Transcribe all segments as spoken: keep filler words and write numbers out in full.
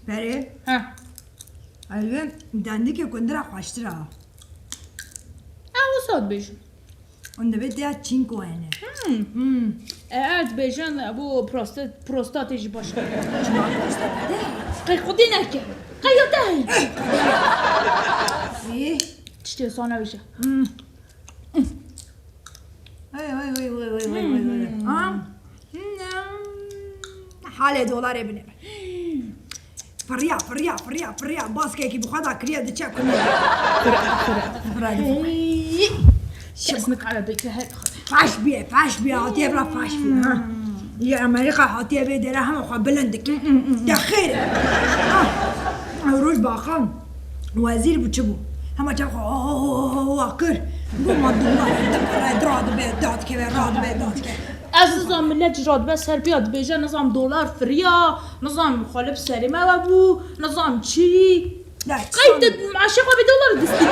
Berê. Ha. Elbê dendikê gundira xweştir a. Ew wisa dibêjin. Hûn dibê diya çînko hene. Hmm. Hmm. E, ez dibêjin, e, bu prostat, prostatê jî baş e. Çima prostat de? Qey xwedî neke. Qey ya te hey. Ê. Tiştê sana bêje. Hmm. Hey, hey, hey, hey, hey, hey, hey, hey. Hmm. Ha? Hmm. Halê dolarê binêre. Firiya, firiya, firiya, firiya. Baskekî bi xwe da kiriye diçe kunê. Fira, fira. Fira dife. Hey. Kes nikare bike her xwe. Faş biye, faş biye. Hatiye bira faş biye, ha. Yê Amerîka hatiye vê dere hema xwe bilind dike. Te xêr e. Ha. Roj baxan. Wezîr bû çi bû? Hema çav xwe ha, ha, ha, ha, ha kir. Bû ma dolar. Dikire, dira dibe, da dikeve, ra dibe, da dikeve. Ez nizam millet jî radibe ser piya dibêje, nizam dolar firiya, nizam xwe li bi serê me we bû, nizam çi. Qey tu meşê xwe bi dolar distî.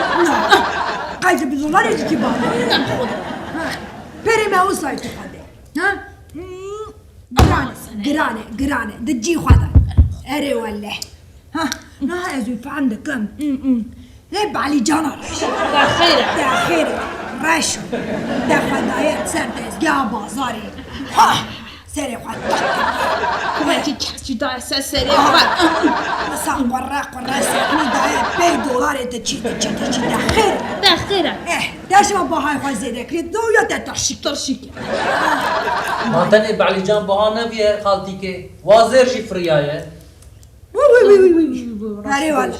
Qey tu bi dolarê dikî bana. Perê me wisa tu xwe de. Ha? Giran e, giran e, giran e. Di cî xwe de. Erê wele. Ha, niha ez wî fehm dikim. Lê Belî cana reş. Te xêr e. Te xêr e. Reş. Te xwe daye ser dezgeha bazarê. Ha! Serê xwe tak. Kumekî kes jî daye ser serê xwe. Wisa qurre qurre sermî daye pey dolarê te çî te çî te çî te xêr e. Te xêr e. Eh, te şima bahayê xwe zêde kirî, do ya te tirşik. Tirşik. Ma tenê Belî can baha nebiye xaltîkê. Wazêr jî firiyaye. Wî, wî, wî, wî, wî. Erê wele.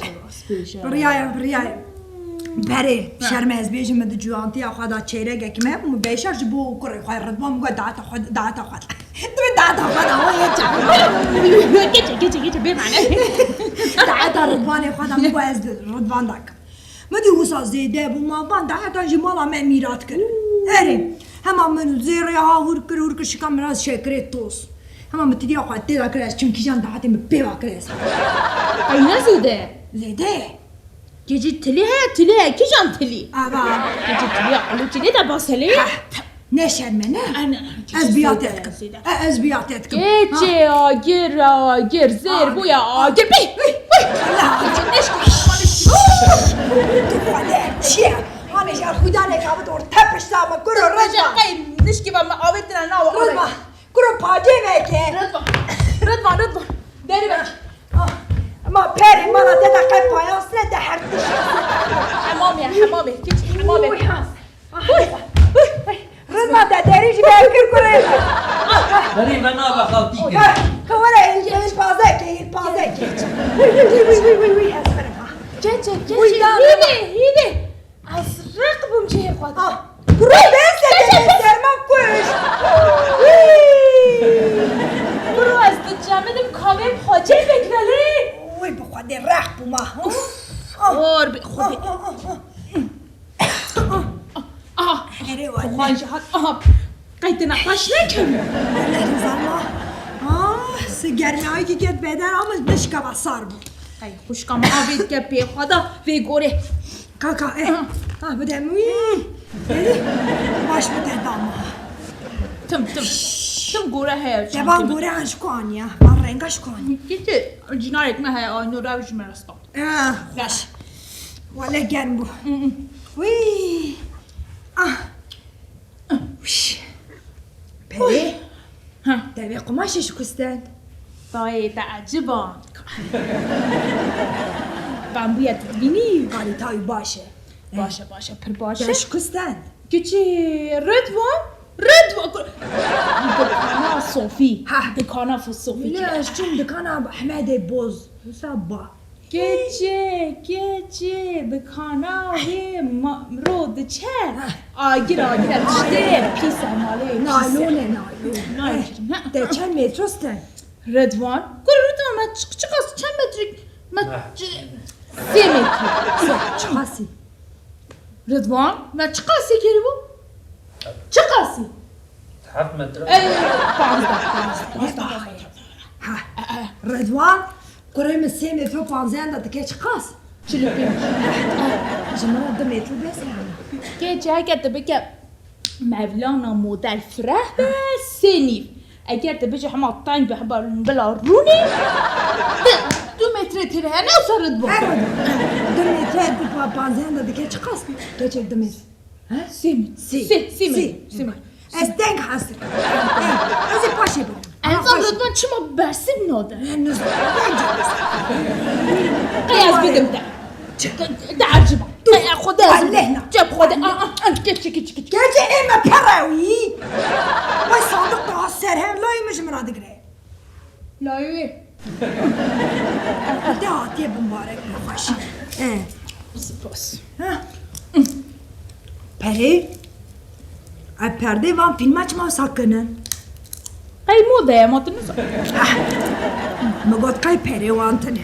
Biriyaye, biriyaye. Berê, şerme ez bêjim, min di ciwantiya xwe da çeyregekî me bû, min bêşer ji bo kurê xwe Ridvan min got, daeta xwe, daeta xwe. Dibê daeta xwe da, o yê çawa. Geçe, geçe, geçe, bê mane. Daeta Ridvanê xwe da, min got, ez di Ridvan da kim. Min dî wisa zêde bû, ma van daetan ji mala me mîrat kir. Erê, hema min zêrê ha hûr kir, hûr kir, şika min ra şekerê toz. Hema min tidiya xwe tê da kir, ez çim kîjan daetê min pê va kir ez. Qey ne zêde? Zêde ye. Kê jî tilî heye, tilî heye, kîjan tilî? Ava. Kê jî tilî ya qulûçî lê de baselê? Ha, ne şerme ne? Ay, ne, ne, Ez biya te dikim. E, ez biya te dikim. Keçê agir, agir, zêr bûye agir. Bî, bî, bî. Allah, agir, neşke. Tu xwede çi ye? Hanê ji xudanê ka bidor te pişta me, kuro Ridvan. Qey nişkî ve me avêtine nawe. Ridvan. Kuro pacê veke. Ridvan. Ridvan, Ridvan. Derî veke. Ah, ma perê mala te de qey payas ne de her tişt. Hemamê, hemamê. Keç hemamê. Uy, ha. Uy, uy. Ridvan te derî jî ber kir kurê. Berî ve nava xaltî kir. Ka were il, il pazekê, il pazekê. Uy, uy, uy, uy, uy, uy, ez birim ha. Geç, geç, geç. Uy, da, da. Hîvê, hîvê. Ez req bûm cihê xwe de. Ah, kuro dest de serma kuş. Kuro ez dicemidim kavê xwecê vekvelê. Wê bi xwedê req bûma. Uf, ah, xor bi xwedê. Ah, ah, ah, ah. Ah, ah. Erê wele. Xwe ji hat, ah. Qey tu nexweş nekevî? Wele nizana. Ah, si germiyayekî ket beden ama nişkava sar bû. Qey xwişka min avê dike pê xwe da vê gorê. Kaka, eh. Ah. Ah, bide min wî. Baş bide dama. Tim, tim. Tim gore heye. Te van gore an ji ku aniya? Van renga ji ku aniya? Gitti. Cinarek me heye, ay, nora ji me rasta. Ah, xweş. Wele germ bû. Wî. Ah. Wîş. Perê. Ha. Te vê qumaşê ji ku stend? Dayê te eciba. Bambûya tu dibînî? Kalîta wî baş e. Baş e, baş e, pir baş e. Te ji ku stend? Kiçî, Ridvan, Ridvan. Dikana Sofî. Ha. Dikana Sofî. Ne, ez çûm dikana Ehmedê Boz. Wisa ba. Keçê, keçê, dikana wê ma-, ro diçe. Agir, agir, tiştê pîs e, malê pîs e. Naylon e, naylon. Naylon. Eh, te çend metro stend? Ridvan. Kur Ridvan, me çi-, çiqas, çend metrik? Me çi-, sê metre. Çiqasî? Ridvan, me çiqasî kiribû? Çiqasî? Heft metre. Ey, panzdeh, panzdeh, panzdeh, panzdeh. Ha, Ridvan, kurê min sê metro panzdeh de dike çiqas? Çil û pênc. Ji min re du metro bes e hema. Kê çi heke tu bike Mevlana model fireh be sê nîv. Eger te bêje hema teng be, hema bila rûnê, du, du metre tê ve hene, wisa Ridvan. Her du metre, du pa-, panzeh de dike çiqas bî? Keçek du metre. He? Sê metre. Sê. Sê, sê metre. Sê. Sê metre. Ez teng hesir. Ez ê paşê birim. Enzam Ridvan çima bersiv nade? Ne, nizanim. Bence bersiv. Qey ez bidim te. Te erciba. Te ya xwe de ez bidim. Lehna. Cem xwe de. Aa, aa, aa, geç, geç, geç, geç. Gerçi ê me pere wî. Vay sandık daha serhem layê min ji min re digire. Layê wê. Te hatiye bimbarek be xweş. Eh. Spas. Ha. Perê? Ev perdê van fîlma çima wisa kirin? Qey modeye ma tu nizan. Ah, min got qey perê wan tune.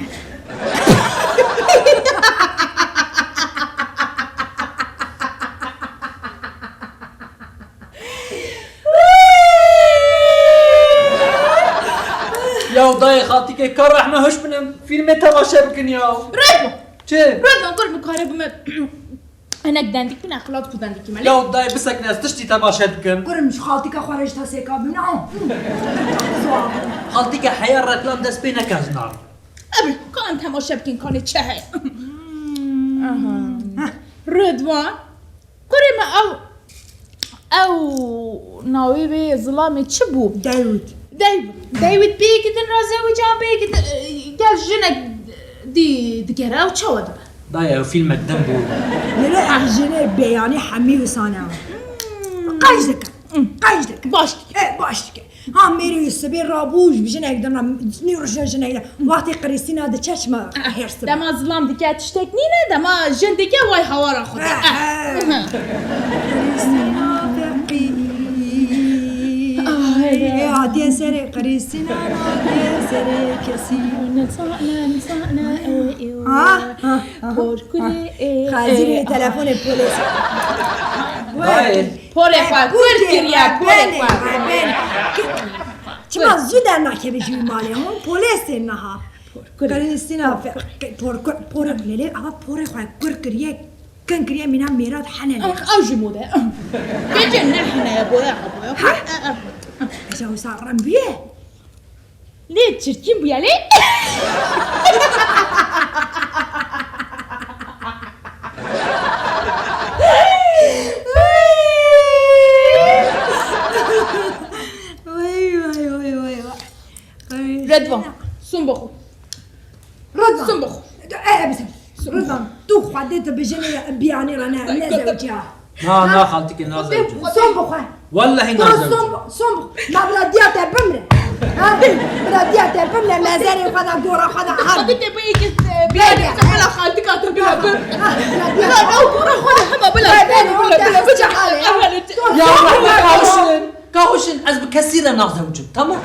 Yaw dayê xaltîkê, ka rehme hiş bine, fîlmê temaşe bikin yaw. Red bû. Çi? Red bû, kur min kare bime. Hinek dendik bine, eqlat ku dendik me. Yaw dayê bisekine, ez tiştî temaşe dikim. Kurim ji xaltîka xwe re ji te sêka bimine. Xaltîke heya reklam dest pê neke ji nar. Ebil, ka em temaşe bikin, kanê çi heye. Aha. Ridvan. Kurê me ew, ew navê wê zilamê çi bû? David. David. David pêkî din re zewicî, pêkî din, e, gel jinek dî digere, ew çawa dibe? Dayê, ew fîlmek din bû. Lê ev jinê beyanî hemî wisa ne. Qeş dike. Qeş dike. Baş dike. E, baş dike. Ha, mêrê wî sibê rabû ji jinek din re, nî rojê jinek de. Wextê Krîstîna diçe çima hêrs dibe. Dema zilam dike tiştek nîne, dema jin dike way hawara xwe de. He, he. Krîstîna feqî. Ay, ê hatiye serê Krîstîna, hatiye serê kesî. Nizane, nizane, ê, ê, Ha, ha, ha. Porkurê, ê, Xezîrê ê, telefonê polês. Dayê. Porê xwe, kur kiriye, porê xwe. Çima zû dernakeve ji wî malê, hon? Polês tên niha. Krîstîna fe-, por-, por-, lê, lê, ava porê xwe kur kiriye, kin kiriye mîna mêrat hene ne. Ah, ew jî mode. Gece ne hene, boya, boya. Ha? Eja wisa rem bûye. Lê çirkin bûye lê. Vay, vay, vay, vay, vay. Ridvan, sun bixwe. Ridvan. Sun bixwe. Eh, bisin. Ridvan, tu xwedê tu bi jinê biyanî re ne, ne zewiciya. Na, na, xaltîkê, na zewicî. Son bixwe. Wellehî na zewicî. Son, son bixwe. Ma bila diya te bimre. Ha? Bila diya te bimre, mezerê xwe de, gora xwe de, ha. Xaltîkê bê yekî, e, biyanî bila xaltîka te bila bim. Ha, bila diya. Bila, bila, gora xwe de, hema bila. Bila, bila, bila, bila. Ya, ya, ya, ya. Ka hişin, ez bi kesî re nazewicim, tamam?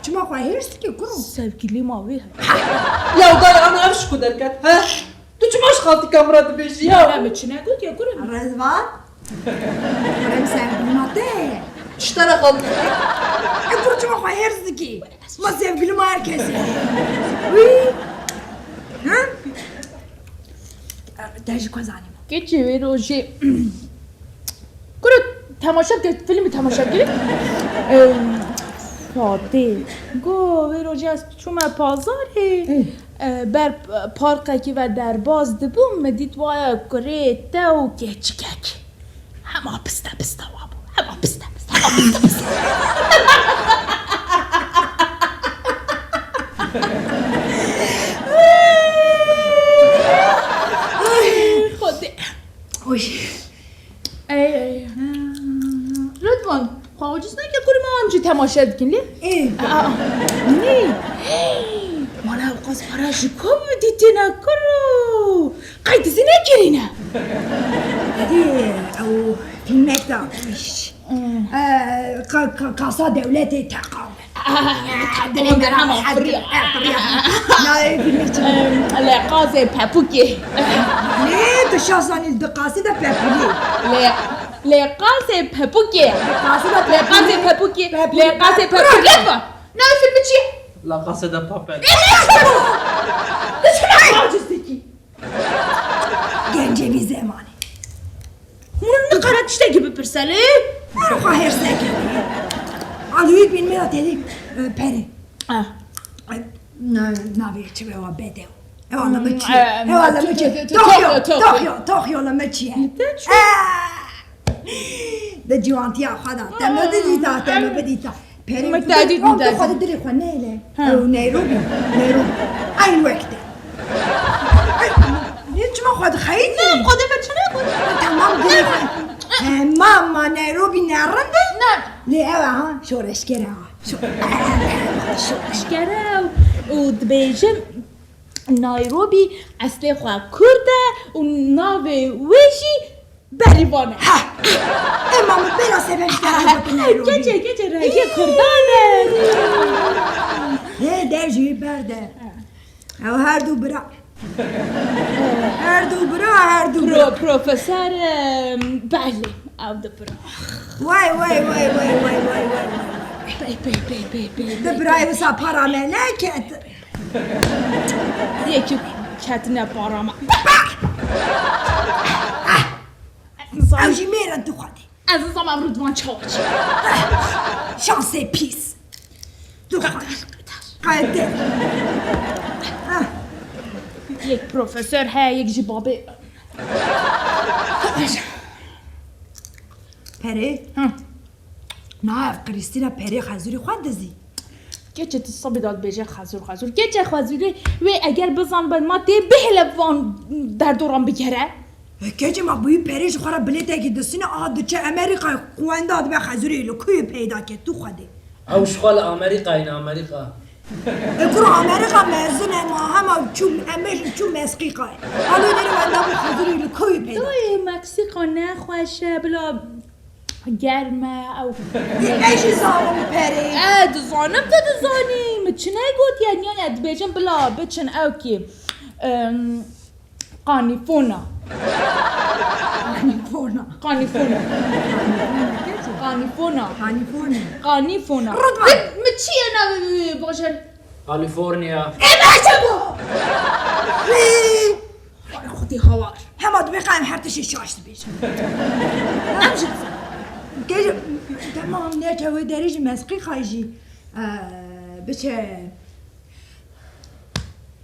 Çima xwe hêrs dikî, kuro? Sevgilî ma wê heye. Ya dayê, ana ev ji ku derket, he? Tu çima ji xaltîka min re dibêjî ya? Ne, min çi negot ya, kuro? Rizvan? Kurê min, sevgilî ma te ye. Ji te re xaltî. E, kuro çima xwe hêrs dikî? Ma sevgilî ma her kesî. Wî? Ha? Te ji ku zanî? Keçê wê rojê. Kuro temaşe bike, fîlmî temaşe bike. Em, Fatê. Go, wê rojê ez çûme pazarê. Ê. E, ber parkekî ve derbas dibûm, min dît waya kurê te û keçikek. Hema piste piste wa bû. Hema piste piste. Hema piste piste. Ay, Xwedê. Oy. Ey, ey. Ridvan, xwe aciz neke, kurê me, em jî temaşe dikin lê. Ê. Aa, nê? Hey, wala ew qas para ji ku dîtine kuro? Qey dizî nekirîne? Hadi, ew fîlmek da. Hmm. Ee, ka-, ka-, kasa dewletê teqan. Ah, dilê me hema firiya. Nayê fîlmê çi? Em, Leqazê Pepûkê. Nê, tu şazanî di qasî de pepûlî. Lê, Leqazê Pepûkê. Leqazê Pepûkê. Leqazê Pepûkê. Leqazê Pepûkê. Lepa. Nayê fîlmê çi ye? La Casa de Papel. Tu çima aciz dikî? Gencê vî zemanê. Hûn nikare tiştekî bipirse lê? Hûn xwe hêrs nekin. Ya dedi, e, peri. Ah. E, na-, navê çi be wa bedew. Ewa la me çi? Hmm, e, Ewa la me çi? Tokyo, Tokyo, Tokyo. Tokyo, Tokyo la me çi? Te çi? Ah! De ciwantiya xwe da. Te me bidîta, te me bidîta. Peri, Me tu te dît, tu te xwe dît. Dilê xwe neyle. Ha. Ew Nairobi, Nairobi. Aynı wekte. Ay, ne çima xwe dixeyî? Ne, xwe de me çi ne xwe? Tamam, dilê xwe. He, mama Nairobi ne rinde? Ne. Lê ew ha, şoreşger ha. Şoreşger e û dibêjin Nairobi eslê xwe Kurd e û navê wê jî Berîvan e. Ha! Ema min bêra sebeşkera gotin Nairobi. Keçê, keçê rengê Kurdan e. Hê, der jî berde. Ew her du bira. Her du bira, her du bira. Pro-, profesör, em, belê, ew du bira. Vay, vay, vay. Pey, pey, pey, pey, pey, pey. Du bira, ev wisa para me neket. Yekî ketine para me. Ew jî mêr e, tu xwedî. Ez nizanim Ridvan çawa çi. Şansê pîs. Tu xwedî. Qeder. Yek profesör heye, yek jî babê. Perê? Hı. Na ev Krîstîna perê xezûrî xwe dizî. Keçê tu sabî da dibêje xezûr, xezûr. Keçê xezûrê wê eger bizanibe ma tê bihêle van derdoran bigere. E, keçê ma bûyî perê ji xwe re bilêtekî distîne, a diçe Amerîkayê, qwenda dibe xezûrê li ku yê peyda ke, tu xwedê. Ew ji xwe li Amerîkayê ne, Amerîka. E, kuro Amerîka mezin e, ma hema çû, em bêjin çû Mesqîkayê. Alo derê wenda bû xezûrê li ku yê peyda. Dayê Meksîka nexweş e, bila Germ e, ew. Ez jî zanim perê. E, dizanim, tu dizanî. Min çi negotiye, niya dibêjin bila biçin ew kî. Em, qanîfona. Qanîfona. Qanîfona. Qanîfona. Qanîfona. Qanîfona. Ridvan. Min, min çi ye navê wî bajin? California. E, baş e bu. Vay Xwedê hawar. Hema dibê qay em her tiştê şaş dibêjin. Em jî dizan. Gel, tamam, ne çewê derê jî Mesqîkayê jî, e, biçe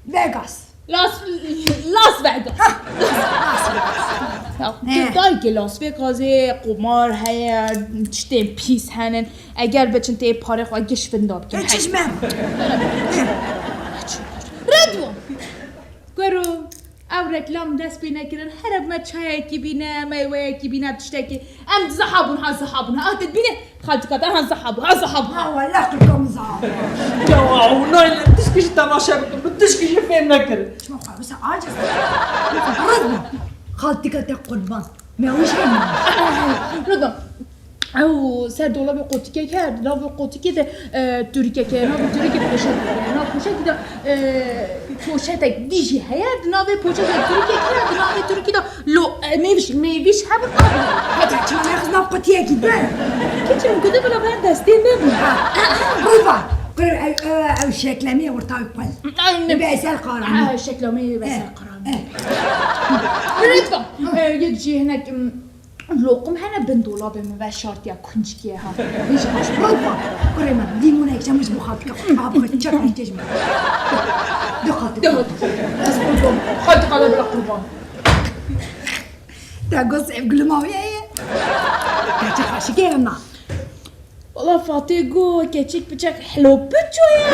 Vegas. Las, Las Vegas. Ha, Las Vegas. Ya, He. Dayikê Las Vegasê qumar heye, tiştên pîs henin. Eger biçin tê parê xwe giş vinda bikin. E, çi ji me? Red bû. Goro, ew reklam dest pê nekirin. Here me çayekî bîne, meyweyekî bîne, tiştekî. Em ziha bûn, ha ziha bûn. Ha te dibîne, xaltika te ha ziha bû, ha ziha bû. Ha wele qirka min ziha bû. Ya, wow, nayne, tişkî jî temaşe bikin, min tişkî jî fêm nekir. Çima xwe wisa aciz? Red bû. Xaltika te qurban. Me wî jî heye. Red bû. Ew ser dolabê qotikek heye, di nav qotikê de, e, turîkek heye, navê turîkê poşetek heye. Nav poşetî de, e, poşetek dî jî heye, di navê poşetê de turîkek heye, di navê turîkî de lo-, e, mêviş, mêviş hebû, hebû. Heta çima nexist nav qutiyekî din? Keçim, ku de bila ber destê me bû. Ha. Riva, kur ew, ew, ew şeklemê ortağı pal. Ay, ne. Veysel Karan. Ha, şeklemê Veysel Karan. Eh. Riva, e, yek jî hinek, m, Loqim hene bin dolabê min veşartiye, kunçikê ha. Hiç baş. Baba, kurê min, lîmonek çemiş bu xaltika. Abi, çek çek çek. De xaltika. De xaltika. Ez qurban. Xaltika da bila qurban. Te got sevgilim aviye ye. Gerçek aşık yerim lan. Valla Fatih go keçik biçek helo piço ye.